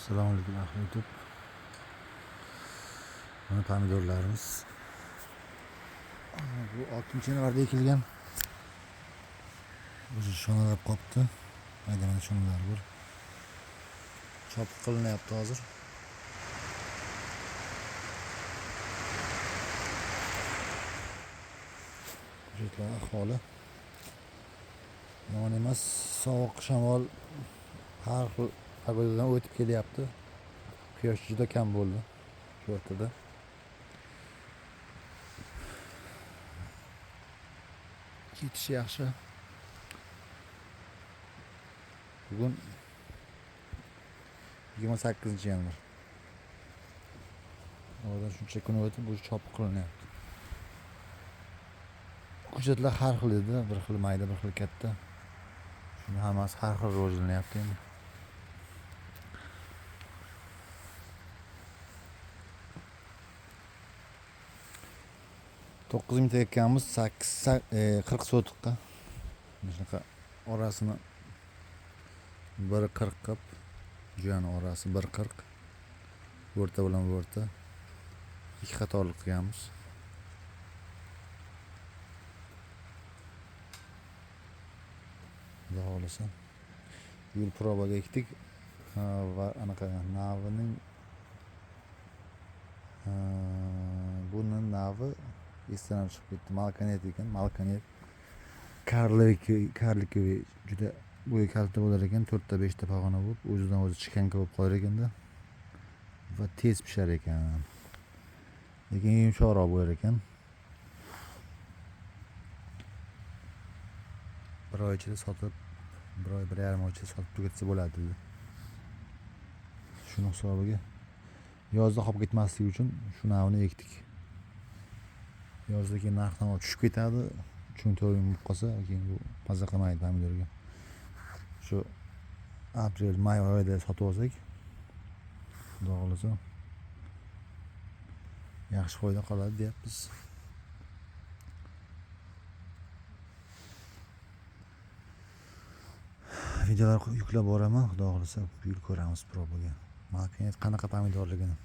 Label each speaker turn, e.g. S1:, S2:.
S1: Assalomu alaykum ahli YouTube. Mana pomidorlarimiz. Bu 6 yanvarda ekilgan. O'zi shonalab qopti. Mayda mayda shonalar bor. Chopiq qilinyapti hozir. Ko'chatlar ahvoli yomon emas. Sovuq shamol har xil pagodadan o'tib kelyapti. Quyosh juda kam bo'ldi shu o'rtada. Ketishi yaxshi. Bugun 28 yanvar. Oradan shuncha kun o'tib, bu chopiq qilinyapti. Ko'chatlar har xil edi, bir xil mayda, bir xil katta. Shuni hammasi har xil rivojlanyapti endi. 9 mingta ekkanmiz, 40 sotiqqa. Shunaqa orasini 1.40 qilib, jo'yani orasi 1.40, o'rta bilan o'rta ikki qatorli qilganmiz. Xudo xohlasa. Bu yil probaga ekdik. Va anaqa navining, buni navi esdan ham chiqib ketdi. Malkanet ekan, malkanet. Karlikoviy juda bo'yi kalta bo'lar ekan, 4 ta 5 ta pog'ona bo'lib, o'zidan o'zi chikanka bo'lib qolar ekanda va tez pishar ekan. Lekin yumshoqroq bo'lar ekan. Bir oy ichida sotib, bir oy, 1,5 oy ichida sotib tugatsa bo'ladi dedi. Shuni hisobiga yozda qolib ketmasligi uchun shu navni ekdik. Yozda keyin narx-navo tushib ketadi. 3000-4000 bo'lib qolsa, keyin bu maza qilmaydi pomidorga. Shu aprel, may oyida sotib olsak, Xudo xohlasa yaxshi foyda qoladi deyapmiz. Videolar yuklab boraman, Xudo xohlasa bu yil ko'ramiz probaga. Malkanet qanaqa pomidorligini.